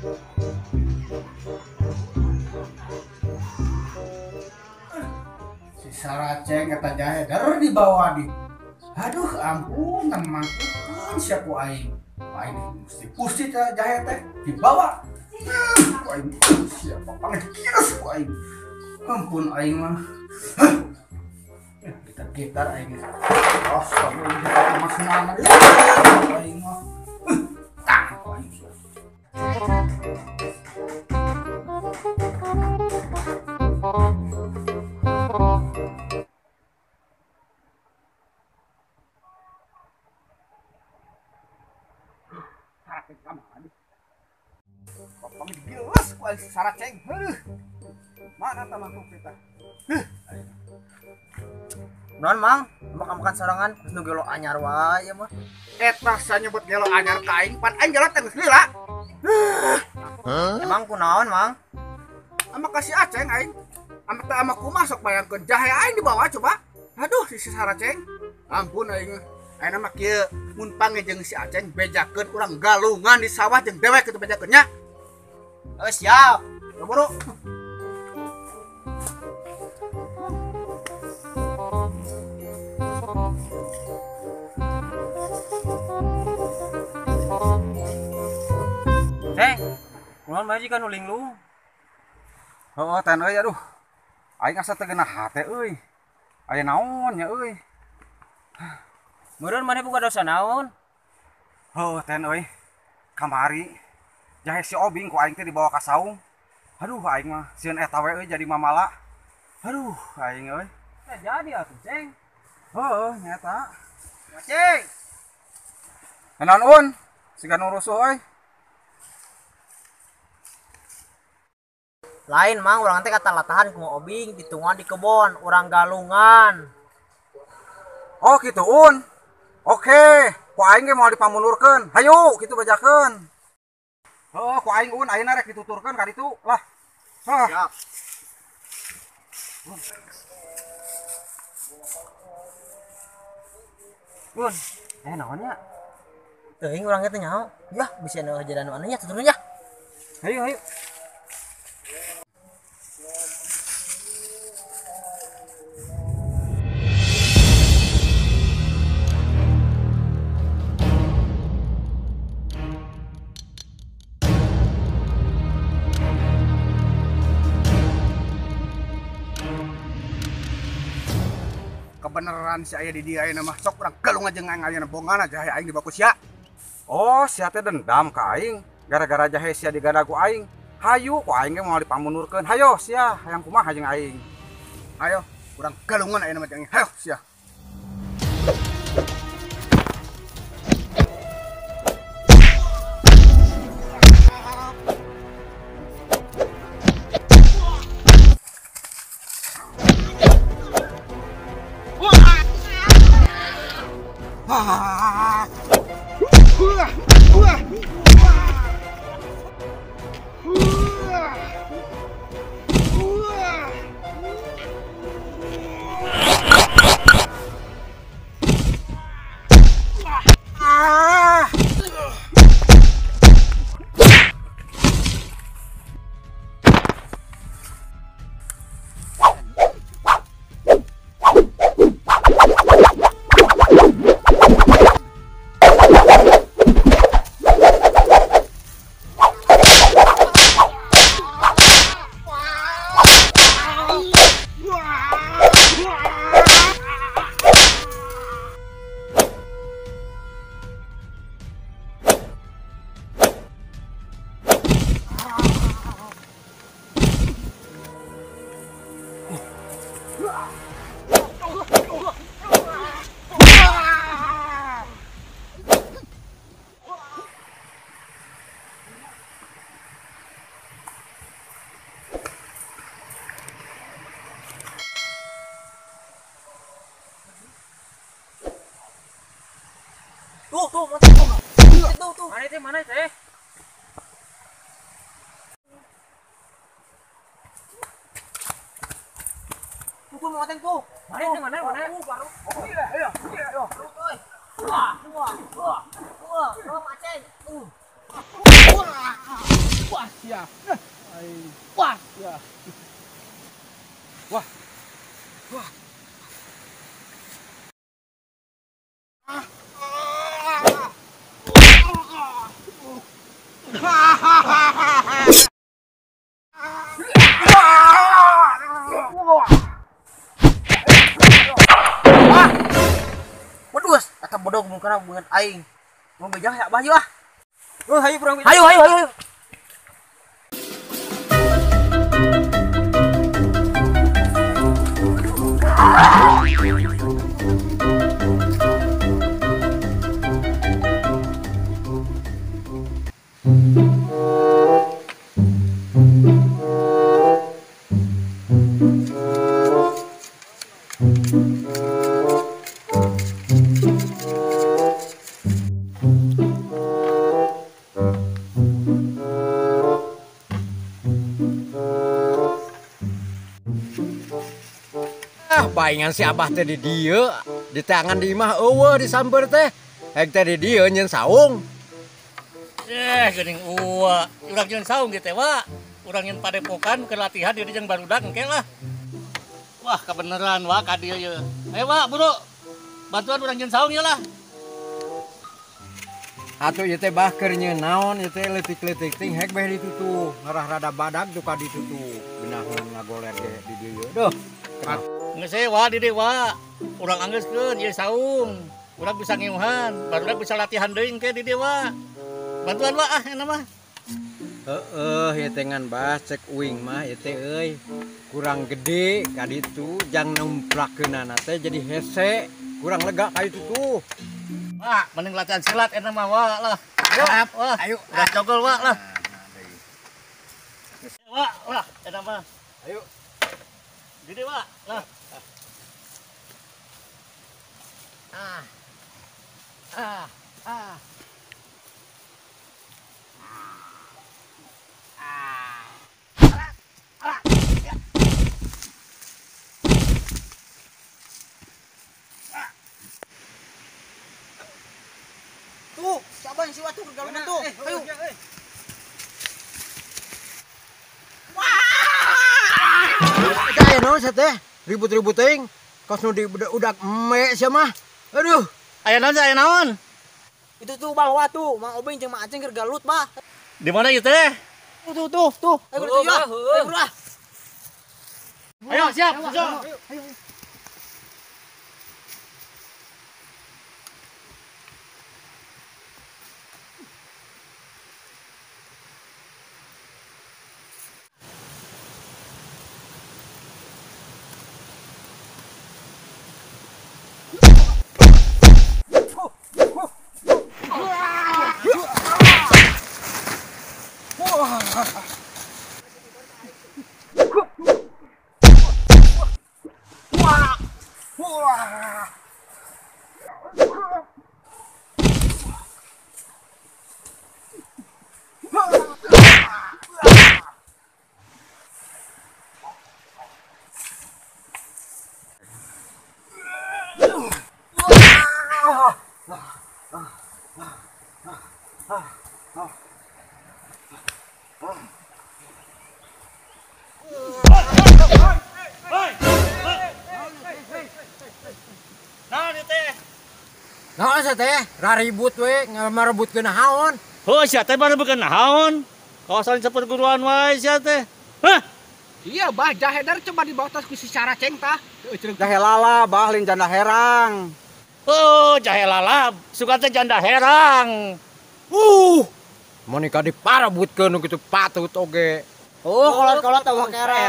Si Saraceng kata jahe der di bawah di. Aduh ampun mangkukeun sia ku aing. Aing mesti pusti jahe teh dibawa. Ku aing siapa panggil ku aing. Ampun aing mah. Gitar-gitar aing. Astagfirullah mas mana aing mah. Tah ku aing. Saraceng, mana temanku kita? Non mang, makan-makan sorangan, terus nu gelo anyar wae ya mah. Eta nyebut gelo anyar ka aing, pan aing gelo teh geus lila. Emang kunaon mang? Ama kasih Aceng aing. Ama teh ama kumaha sok bayangkeun jahe aing dibawa coba. Aduh si Saraceng. Ampun aing. Ayeuna mah kieu mun panggih jeung si Aceng bejakeun urang galungan di sawah jeung dewek kitu bejakeun nya. Oh, siap. Ya buru. Ceng, kunaon bae jika nu linglung. Heueuh ten euy aduh. Aing asa teu geunah hate euy. Aya naon nya euy. Meureun maneh boga dosa naon? Heueuh ten euy. Kamari jahe si Obing ku aing teh dibawa ka saung. Aduh aing mah sieun eta we euy jadi mamala. Aduh aing euy. Teh jadi atuh, Ceng. Heueuh nyata. Ceng. Naon un? Siga nu rusuh euy. Lain mang urang teh katalatahan ku Obing ditungan di kebon, urang galungan. Oh kitu un. Oke, ku aing ge moal dipamunurkeun. Hayu kitu bajakeun. Heuh, ku aing un ayeuna rek dituturkeun ka ditu lah. Hah. Siap. Un, naon nya? Teuing urang teh nyaho. Yah, bisa nu ajaran anu nya tuturkeun nya. Hayu, hayu. Kebenaran si aya di dia ayeuna mah sok urang galung aja ngang ayeuna bongan aja aing di baku sia. Oh, sia teh dendam ka aing gara-gara jahe sia digada ku aing. Hayu ku aing ge moal dipamunurkeun. Hayo sia hayang kumaha jeung aing. Ayo, urang galungan ayeuna mah jeung aing. Hayo sia. Tuh, tuh, tuh, tuh, tuh. Mana itu, mana itu? Tuh, tuh, mau tuh. Mana itu, mana, mana? Baru. Oh, iya, iya, iya. Wah, wah, wah, wah, wah, macet. Wah, wah. Puas ya. Aing puas ya. Wah. Wah. Waduh, eta bodog mungkana beungeut aing. Mau bejang ya bah ah. Oh, hayu urang. Hayu hayu hayu. Paingan si abah teh di dieu, di tangan di imah eueuh disamper teh. Hek teh di dieu nyeun saung. Geuning uwa, urang nyeun saung ge teh wa. Urang nyeun padepokan keur latihan di jeung barudak engke lah. Wah, kebeneran wa ka dieu ye. Ayo wa, buru. Bantuan urang nyeun saung ye lah. Atuh ieu teh bah keur nyeun naon ieu teh leutik-leutik ting hek beh ditutuh. Ngarah rada badag tuh ka ditutuh. Geunaheun ngagoler ge di dieu. Duh. Geus wa di dieu wa. Urang anggeuskeun ieu saung. Urang bisa ngiuhan, barudak bisa latihan deui engke di dieu wa. Bantuan wa ah enak mah. Heeh, ieu teh ngan bah cek uing mah ieu teh euy. Kurang gede ka ditu jang nemplakeunana teh jadi hese, kurang lega ka ditu tuh. Wah, mending latihan silat enak mah wa lah. Ayo, wah, ayo urang cogol wa lah. Wa, lah enak mah. Ayo. Di dieu wa lah. Ah. Ah. Ah. Tuh, siapa yang siwa tuh galungan tuh. Ayo. Wah! Aya naon sia teh? Ribut-ribut teuing. Kos nu di udak eme sia mah. Aduh, aya naon aya naon? Itu tuh bawa tuh, Mang Obeng jeung Mang Aceng keur galut, bah. Di mana ieu teh? Tuh tuh tuh, tuh. Ayo buru ya. Ayo buru ah. Ayo siap, susul. Ayo. Naon sia teh? Raribut we, ngarebutkeun naon? Heuh sia teh marebutkeun naon? Kawasan saperguruan wae sia teh. Hah? Iya bah, jahedar coba dibawa tas ku si Saraceng tah. Jahe lala bah lain janda herang. Oh, jahe lala, suka teh janda herang. Monika diparebutkeun kitu patut oge. Oh, kolot-kolot tawa kere.